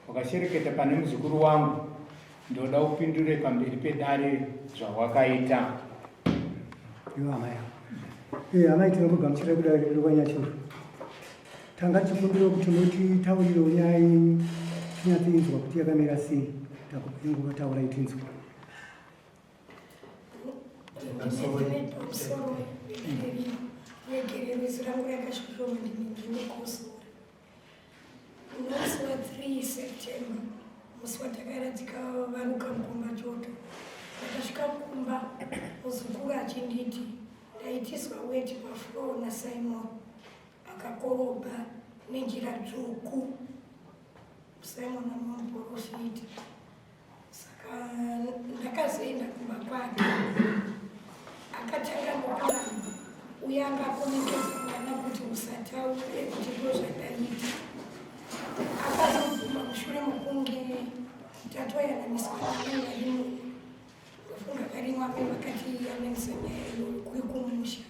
Wakashereketa pane muzukuru wangu, ndoda upindure pamberi pedare zvawakaita. Iwe amai avo. Eh, amai tinokugamuchira kudare redu kwaNyachuru. Tanga tichikumbira kuti mutitaurirewo nyaya yenyu tinyatsoinzwa kuti yakamira sei. Takupai nguva taurai tinzwe. Pamusoro regerero izwi rangu rakashoshoma ndinokosora. Musi wa 3 September musi watakaradzika varuka mukoma Joto ndakasvika kumba muzukuru achinditi ndaitiswa weti pafloor naSimon akakorobha nejira dzvuku Simon anomuporofita Saka ndakazoenda kumba kwake akatanga nokuramba uye anga akomekedza mwana kuti usataure kuti ndo zvandaita. Akazobvuma mushure mokunge tatoyananiswa namai varimo ndofunga varimo amai vakati yananisa nyaya iyoyo kuri kumusha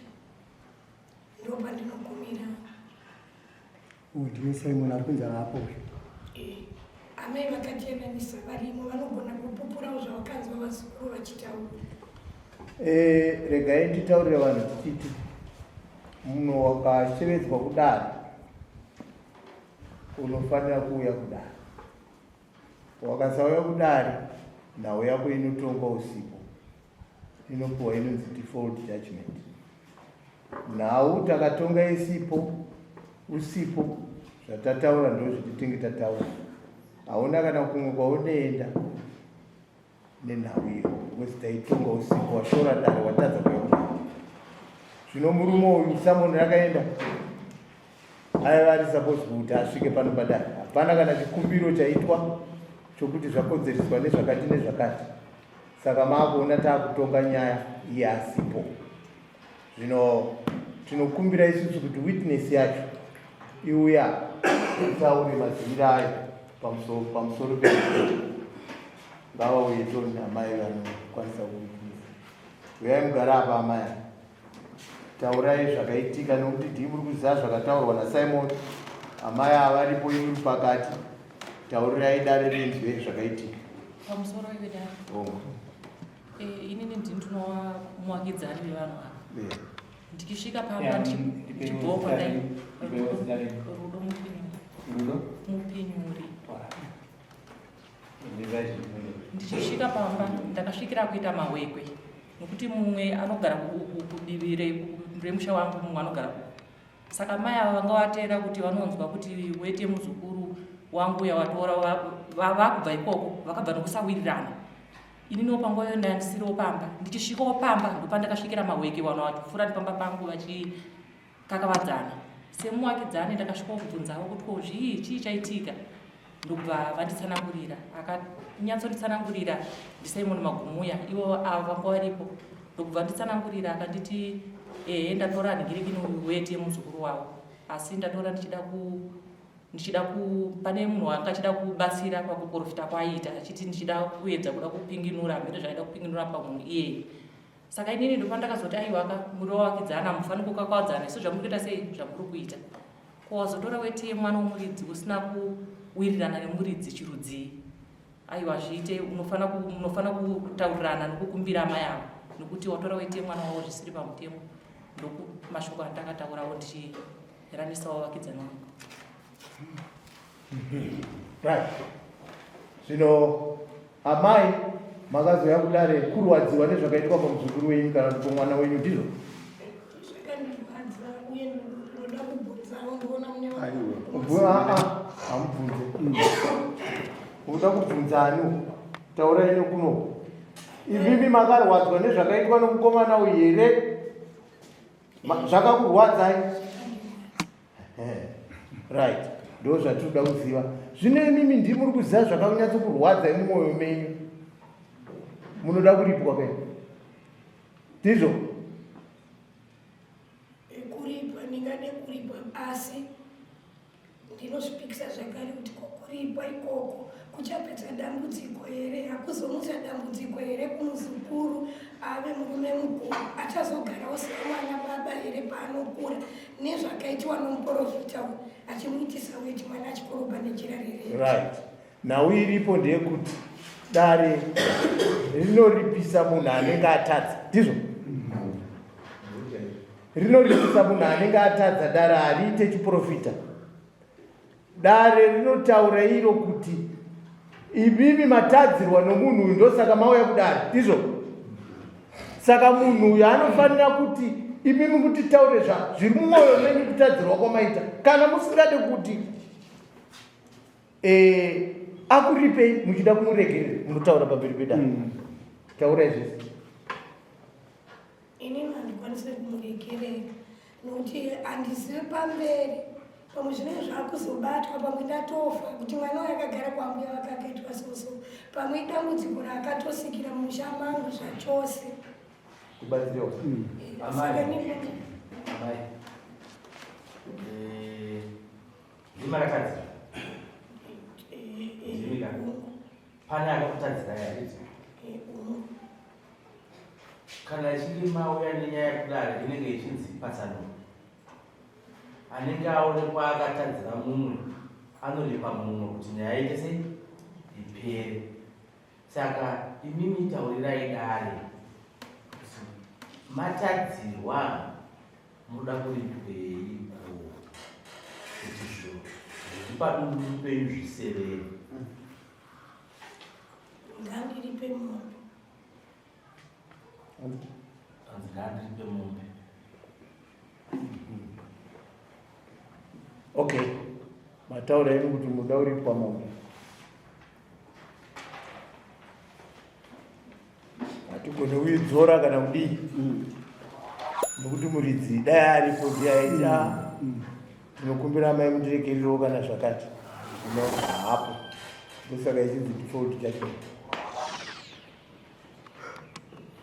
ndopandinogumira. Ndiye Simon ari kunzi haapo uyu. Eh, amai vakatiyananisa varimo vanogona kupupurawo zvavakanzwa vazukuru vachitaura. Eh, regai nditaurire vanhu tichiti munhu wakashevedzwa kudare unofanira kuuya kudare. Wakasauya kudare nhau yako inotongwa usipo. Inopuwa inonzi default judgment. Nhau takatonga isipo usipo zvatataura ndozvetitinge tataura. Hauna kana kumwe kwaunoenda nenhau iyo because taitonga usipo washora dare watadza kuya kudare. Zvino murume uyu samoni rakaenda aiva ari supposed kuti asvike pano padare. Hapana kana chikumbiro chaitwa chokuti zvakonzereswa nezvakati nezvakati. Saka maakuona taakutonga nyaya iye asipo. Zvino tinokumbira isusu kuti witness yacho iuya itaure maziviro ayo pamusoro pamusoro pe ngavauye toni amai vanokwanisa kuwitness. Uyai mugare apa amai. Taurai zvakaitika nokuti ndii muri kuziva zvakataurwa naSimon. Amai avaripo imi muri pakati. Taurirai dare rinzwe zvakaitika. Pamusoro iwe dare. Hongu. Eh, inini ndini ndinova muwakidzani vevanhu ava. Yeah. Ndichisvika pamba Yeah, ndichibvawo kwandai ndipewo zita renyu. Rudo Mupinyuri. Rudo? Mupinyuri. Ndizai. Ndichisvika pamba ndakasvikira kuita mahwekwe nokuti mumwe anogara kudivi remusha wangu mumwe anogara uku. Saka mai ava vanga vateera kuti vanonzwa kuti wete muzukuru wangu uya watora vakubva ikoko vakabva nokusawirirana. Ininiwo panguva iyoyo ndandisiriwo pamba. Ndichisvikawo pamba ndopandakasvikira mahweke vanhu vachipfuura nepamba pangu vachikakavadzana. Semuwakidzani ndakasvikawo kubvunzawo kuti ko zvii chii chaitika ndokubva vanditsanangurira. Akanyatsonditsanangurira ndiSimon Magumuya ivo ava vanga varipo ndokubva nditsanangurira akanditi ehe ndatora nhingirikini uyu wete muzukuru wavo asi ndatora ndichida ku ndichida ku pane munhu wanga achida kubatsira pakuprofita kwaiita achiti ndichida kuedza kuda kupinginura hameno zvaaida kupinginura pamunhu iyeye saka inini ndopandakazoti aiwaka muri wawakidzana mufanira kukakawadzana isu zvamuri kuita sei zvamuri kuita ko wazotora weti yemwana womuridzi usina kuwirirana nemuridzi chirudzii Aiwa zviite unofana munofana kutaurirana nokukumbira amai ava nokuti watora weti yemwana wavo zvisiri pamutemo ndokumashoko andakataurawo ndichiranisawo vakidzani wangu. Right. Zvino amai makazouya kudare kurwadziwa nezvakaitwa pamuzukuru wenyu kana kuti pomwana wenyu ndizvo? Zvakandirwadza uye ndinoda kubvunzawo ndoona mune Hamubvunze. Unoda kubvunza ani? Taurai nekuno. Imimi makarwadzwa nezvakaitwa nomukomana uyu here? Zvakakurwadzai? Right. Ndo zvatinoda kuziva. Zvino imimi ndimi muri kuziva zvakanyatsokurwadzai mumwoyo menyu. Munoda kuripwa kai? Ndizvo? Kuripwa ndingade kuripwa asi ndinozvipikisa zvakare kuti kuripwa ikoko kuchapedza dambudziko here hakuzomutsa dambudziko here kumuzukuru ave murume mukuru achazogarawo semwana baba here paanokura nezvakaitiwa nomuporofita uyu achimuitisa weti mwana achikorobha nejira rerei right. Nhau iripo ndeyekuti dare rinoripisa munhu anenge atadza, ndizvo? Rinoripisa munhu anenge atadza, dare hariite chiprofita. Dare rinotaura iro kuti imimi matadzirwa nomunhu uyu ndosaka mauya kudare, ndizvo? Saka munhu uyu anofanira kuti imimi mutitaure zviri mumwoyo menyu kutadzirwa kwamaita. Kana musingade kuti eh, akuripei muchida kumuregerera munotaura pamberi pedare. Taurai zvese. Inini handikwanise kumuregerera nokuti handizive pamberi pamwe zvinenge zvakuzobatwa pamwe ndatofa kuti mwana uyo akagara kwambuya vake akaitwa soso pamwe idambudziko raakatosikira mumusha mangu zvachose. Kubatsirawo. Saka Amai. Amai. Ndimi rakadzi. Ndimi ka. Pane akakutadzirai handiti? Kana ichinge mauya nenyaya yekudare inenge ichinzi patsanuro. Anenge aonekwa akatadzira mumwe anoripa mumwe kuti nyaya iite sei? Ipere. Saka imimi taurirai dare kuti matadzirwa munoda kuripweiko kuti zviro zviri padundu penyu zviserere. Ngandiripe mombe. Hanzi ngandiripe mombe. Okay, mataura imi kuti munoda kuripwa mombe. Hatigone kuidzora kana kudii nokuti muridzi dai aripo ndiye aita tinokumbira amai mundiregererewo kana zvakati. Zvino haapo, ndosaka ichinzi default judgment.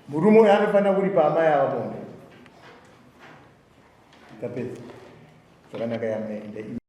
Murume uyu anofanira kuripa amai ava mombe. Tapedza zvakanaka yamai enda.